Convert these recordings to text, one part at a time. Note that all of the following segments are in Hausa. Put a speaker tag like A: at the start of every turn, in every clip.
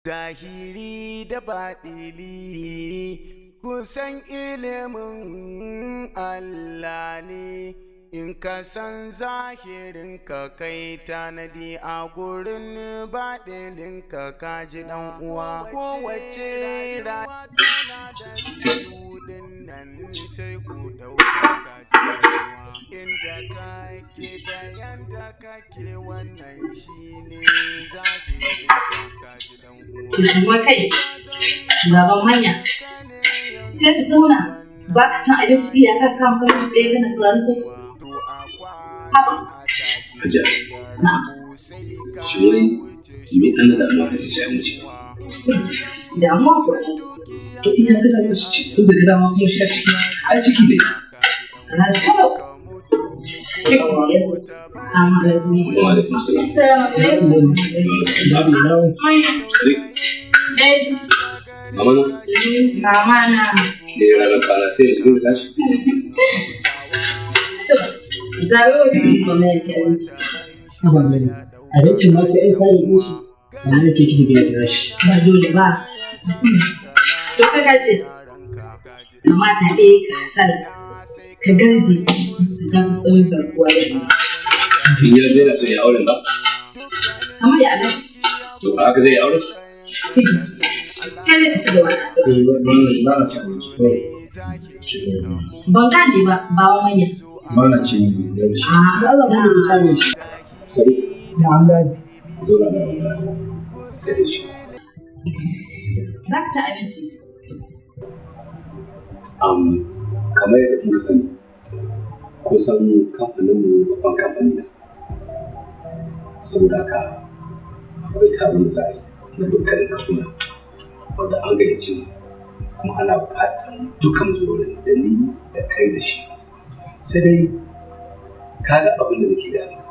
A: Zahiri da baɗili kusan ilimin Allah ne, in ka san zahirin ka kai tanadi a gurin baɗilin ka, kaji ɗan uwa. Kowace rayuwa tana da biyu nan, sai ku ɗauka, kaji ɗan uwa. Inda kake da yanda kake, wannan shine zahirin ka, kaji ɗan uwa.
B: Kuma kai, baban manya, sai ka zauna ba ka cin abinci, iyaka kan kan ɗaya kana sauraron sauti. Haba.
C: Hajiya,
B: Na'am.
C: Shi wai me an da damuwa da ci abinci?
B: Damuwa ko?
C: To, iya ga da su ci, tun da dama kuma shi a ciki, ai ciki ne.
B: Alhaji kawai.
C: Wa alaikum salam.
B: Assalamu alaikum.
C: Babu ina wani. Sadiq,
B: Eh,
C: mama na,
B: mama na.
C: Ne ranar kwana sai ya shiga da tashi.
B: To, zagayo ba mai yake abinci.
D: Haba mani, abincin ma sai an sani ɗin shi, amma yake kike gina kira shi.
B: Ba dole ba. To, kai ka ce, kamata ɗaya ka hasala, ka garje, ka fi tsawon sarkuwa da ni.
C: In ya daina so ya auren ba,
B: Kamar ya Alhaji,
C: to a haka zai yi auren?
B: Kai ne ka ci gaba da addu'a.
D: Eh, wannan ba na cin abinci kawai.
B: Ban gane ba, bawa manya.
D: Ba na cin abinci.
B: Ah,
D: Allah mu ne kare shi.
C: Sadiq,
D: Da an gane.
C: Zo na da sai da shi.
B: Ba ka ci abinci.
C: Kamar yadda kuka sani, kun san kamfaninmu babban kamfani ne. Saboda haka akwai taron da za a yi na dukkanin kamfuna wanda an gayyace mu, kuma ana buƙatar dukkan mu zo wurin, da ni da kai da shi. Sai dai ka ga abin da nake gaya maka.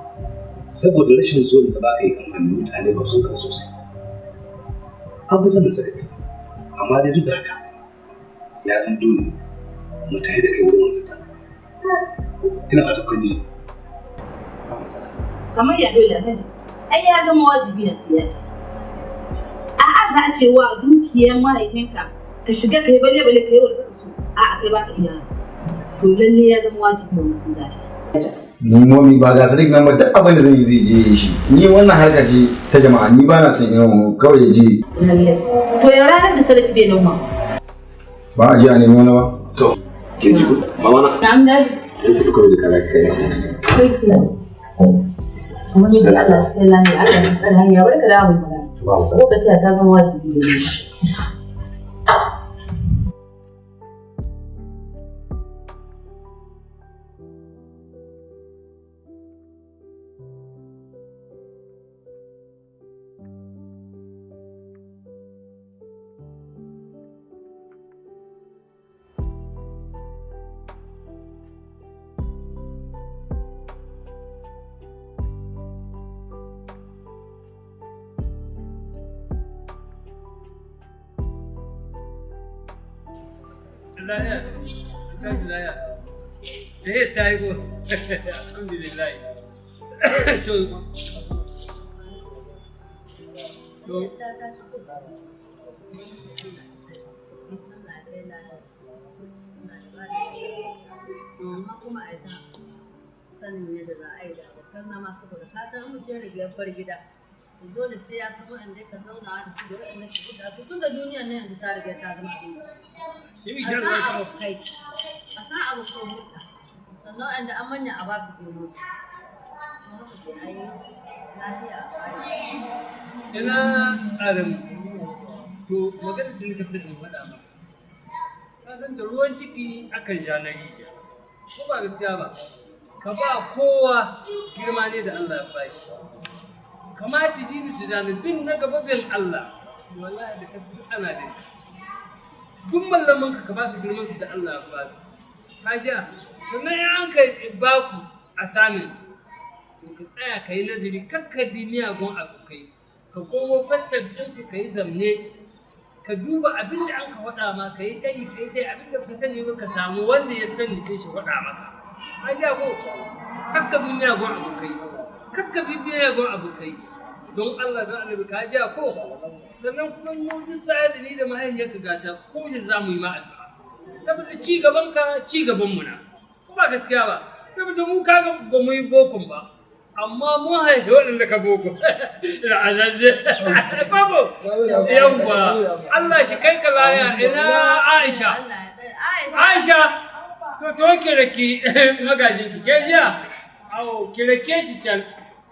C: Saboda rashin zuwan da baka yi kamfani, mutane ba su kan sosai. An fi sanin sa da kai. Amma dai duk da haka ya san dole mu tafi da kai wurin wannan taron. Ina fatan kun ji. Ba matsala.
B: Kamar ya dole, Alhaji. Ai ya zama wajibi na siya. A'a, za a ce wa dukiyar mahaifinka ka shiga ka yi bale bale ka yi wa da so. A'a, kai baka iya. To, lalle ya zama wajibi wa mutum zafi.
E: Ni momi, ba ga Sadiq nan ba, duk abin da zan yi zai je yi shi. Ni wannan harka ce ta jama'a, ni ba na son irin kawai ya je.
B: Lalle. To, ya ranar da Sadiq bai noma.
E: Ba a je a nemi wani ba.
C: To, kin ji ko? Mama na,
B: Na'am, Daddy.
C: in ki kuma jika za ki kai na.
B: Kuma ni da Allah shi lalle Allah ya tsare hanya, bari ka dawo mai magana.
C: To, ba matsala.
B: Ko ka ce ta zama wajibi ne.
F: Lahiya, tashi lahiya. Tahiyar ta yi ko? Alhamdulillah. To,
G: Amma kuma a ta sanin yadda za a yi da abokan zama, saboda ka san mutum ya riga ya bar gida, to dole sai ya san waɗanda ka zauna da su da waɗanda ka buɗa su, tun da duniya na yanzu ta riga ta zama abin
F: Shi
G: a
F: muke
G: san
F: albarka.
G: abokai, a san abokan hulɗa, sannan waɗanda an manya a ba su girman su. Don haka sai a yi lafiya a ƙare.
F: Ina Adamu. To, maganar da nika son in faɗa maka. Ka san da ruwan ciki akan ja na rijiya. Ko ba gaskiya ba? Ka ba kowa girma ne da Allah ya bashi. Kamata ji da tunani bin na gaba bin Allah. Wallahi da ka duk ana da shi. Duk mallaman ka, ka ba su girman su da Allah ya ba su. Ka ji? Sannan in an ka ba ku assignment, to ka tsaya ka yi nazari, kakka bi miyagun abokai, ka komo fassar ɗinka, ka yi zamne, ka duba abin da an ka faɗa ma, ka yi tayi, ka yi tayi. Abin da ka sani ba, ka samu wanda ya sani sai shi faɗa maka. Ka ji ko? Kakka bi miyagun abokai, kakka bi miyagun abokai. Don Allah zan annabi ka ji ko? Sannan kuma mu duk sa'a da ni da mahaifiyarka gata ko da za mu yi ma addu'a. Saboda ci gaban ka ci gaban mu na. Ko ba gaskiya ba. Saboda mu kaga ba mu yi bokon ba. Amma mun haifi waɗanda ka boko. Babu. Yawwa. Allah shi kai ka laya ina Aisha. Aisha. To ki raki magajin ki ke jiya. Awo ki rake shi can.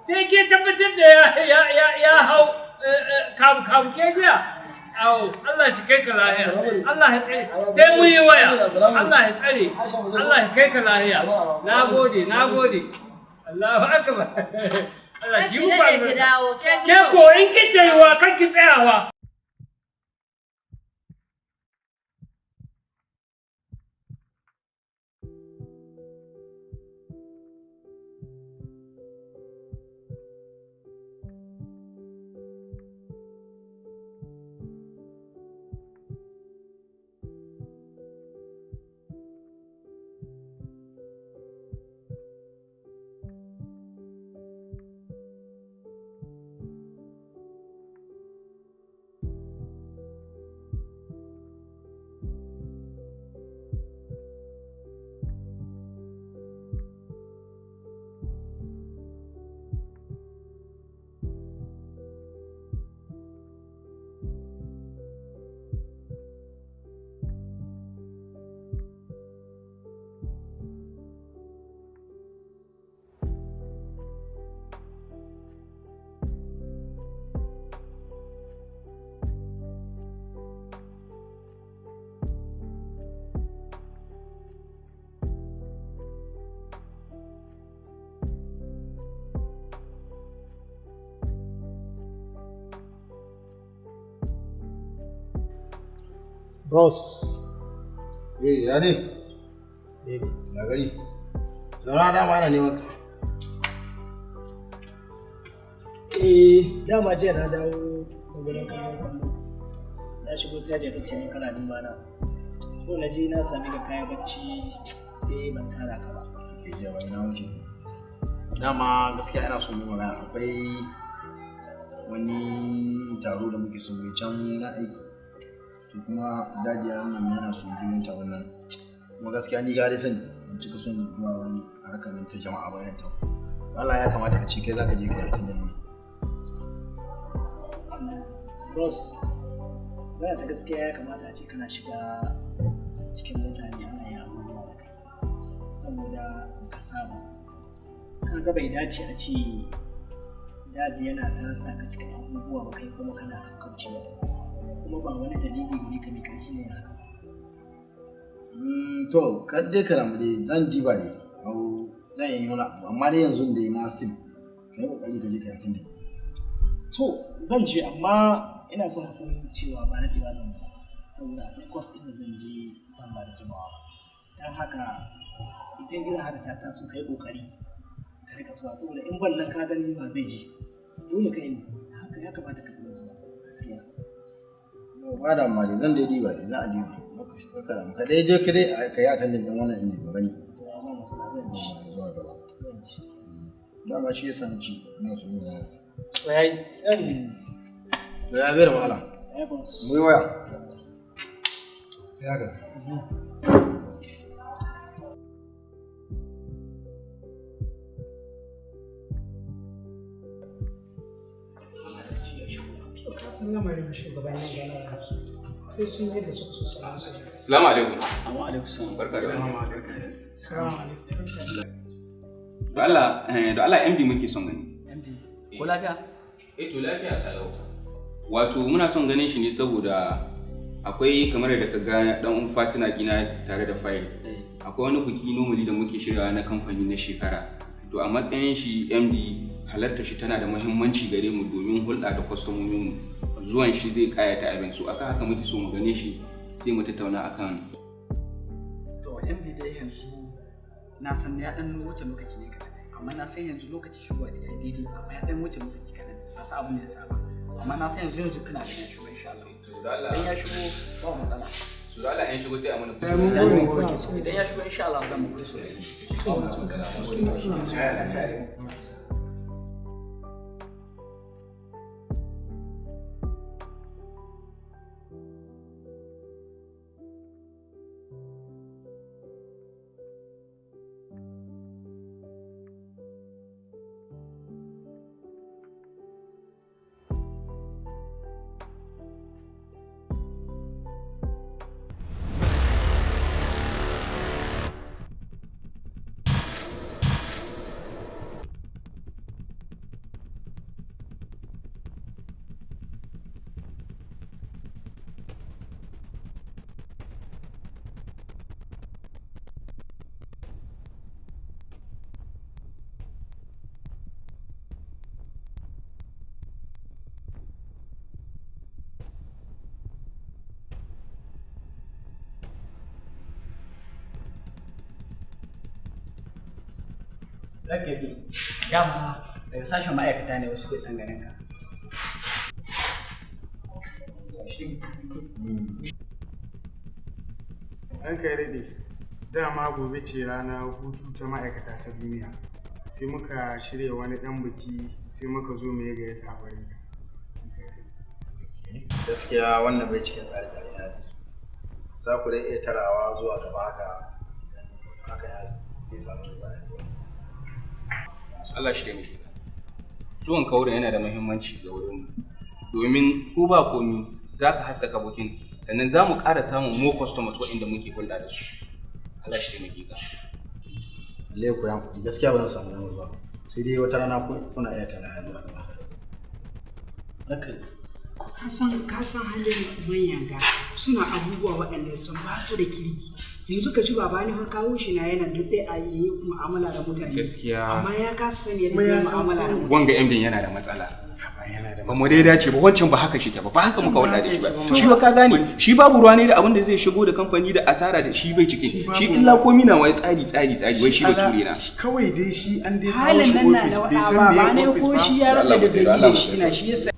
F: Sai ke tabbatar da ya hau kabu kabu ke jiya. Awo Allah shi kai ka lahiya. Allah ya tsare. Sai mun yi waya. Allah ya tsare. Allah ya kai ka lahiya. Nagode nagode. Allahu akbar. Allah shi muku albarka. Ke ko in ki tsayawa kan ki tsayawa.
D: Bros.
E: Eh, ya ne? Ya gari. Zauna dama ana neman ka.
D: Eh, dama jiya na dawo da wurin kallon kwallo. Na shigo sai jiya ta ce min kana nema na. Ko na je na sami ka kayan bacci sai ban tara ka ba.
E: Ke jiya bai na wuce. Dama gaskiya ina so mu magana akwai wani taro da muke so mu yi can na aiki. To kuma daji nan yana so je wurin taron nan. Kuma gaskiya ni ga dai sani ban cika son zuwa wurin harkar nan ta jama'a ba irin ta. Allah ya kamata a ce kai zaka je kai attendant mu.
D: Bros, waya ta gaskiya ya kamata a ce kana shiga cikin mutane ana yin abubuwa da kai. Saboda ka saba. Kaga bai dace a ce daji yana ta sa ka cikin abubuwa ba kai kuma kana kakkaucewa. Kuma ba wani dalili ne ka mai ƙarfi ne haka.
E: To, kar dai ka damu dai zan diba ne. Au, zan yi wani abu amma dai yanzu da ma still kai kokari ka je kai attendant.
D: To, zan je amma ina son ka san cewa ba daɗewa zan ba saboda akwai course ɗin da zan je ban ba da jimawa ba. Don haka idan irin haka ta taso kai kokari ka rika zuwa saboda in ban nan ka gani ba zai je. Dole kai ne haka ya kamata ka dinga zuwa gaskiya.
E: Ba da amma dai zan dai diba dai za a diba. Ka damu ka dai je ka dai ka yi attendant ɗin wannan ɗin ne ba gani.
D: To amma matsala zan ji.
E: Zuwa gaba.
D: Zan ji.
E: Dama shi yasa na ci ina so mu gana.
D: To yayi ɗan
E: To ya bai da wahala.
D: ya boss.
E: Mu yi waya. Sai haka.
D: To ka san lamarin shugabannin gana sai sun yadda suka so sannan su je.
H: Assalamu alaikum.
I: Amma alaikum salam.
H: Barka da
D: Salamu alaikum.
H: Da Allah, da Allah MD muke son gani.
I: MD. Ko lafiya?
H: Eh to lafiya kalau. Wato muna son ganin shi ne saboda akwai kamar da ka ga dan Fatina kina tare da fayil. Akwai wani biki normally da muke shiryawa na kamfani na shekara. To a matsayin shi MD halartar shi tana da muhimmanci gare mu domin hulɗa da kwastomomin mu. Zuwan shi zai kayata abin su akan haka muke so mu gane shi sai mu tattauna akan
I: To MD dai yanzu na san ya dan wuce lokaci ne kaɗan. Amma na san yanzu lokaci shigowa ta yi daidai amma ya dan wuce lokaci kaɗan. Ba sa abin da ya saba. Amma na san yanzu yanzu kana ganin shigo insha Allah.
H: To da Allah
I: Idan ya shigo ba matsala.
H: su da Allah yan shigo sai a mana
I: Idan ya shigo insha Allah zan muku so. Ranka bi, dama daga sashen ma'aikata ne wasu ke son ganin ka.
J: Ranka ya daɗe, dama gobe ce rana hutu ta ma'aikata ta duniya. Sai muka shirya wani ɗan biki, sai muka zo mu yi gayyata a wurin ka.
E: Gaskiya wannan bai cikin tsare-tsare na yanzu. Za ku dai iya tarawa zuwa gaba haka, idan haka ya zai samu zuwa yanzu.
H: Allah shi taimake ka. Zuwan ka wurin yana da muhimmanci ga wurin mu. Domin ko ba komi za ka haskaka bukin, sannan za mu ƙara samun more customers waɗanda muke hulɗa da su. Allah shi taimake ka.
E: Lallai ku hankuri, gaskiya ba zan samu damar zuwa ba. Sai dai wata rana kuna iya tara zuwa gaba.
I: Ranka
K: Ka san halin manyan ga suna abubuwa waɗanda sun ba su da kirki. Yanzu ka ji baba ne har kawo shi na yana duk dai a yi mu'amala da mutane.
H: Gaskiya.
K: Amma ya kasa sani yadda
J: Kuma ya
K: zai
J: san
K: mu'amala da mutane.
H: Wanga MD yana da matsala.
J: Yana da
H: Ba mu dai dace ba, wancan ba haka shi ke ba, ba haka muka hulɗa da shi ba.
J: Wancan ba.
H: Shi ba ka gane, shi babu ruwa ne da abin da zai shigo da kamfani da asara da shi bai ciki. Shi illa komi na wai tsari tsari tsari, wai shi bature na.
J: Kawai dai shi an dai kawo
K: Halin
J: shi
K: nan na
J: ofis,
K: da
J: bai san
K: baba
J: me
K: ne
J: ofis
K: ko
J: ba.
K: shi ya rasa da zai yi da shi na shi yasa.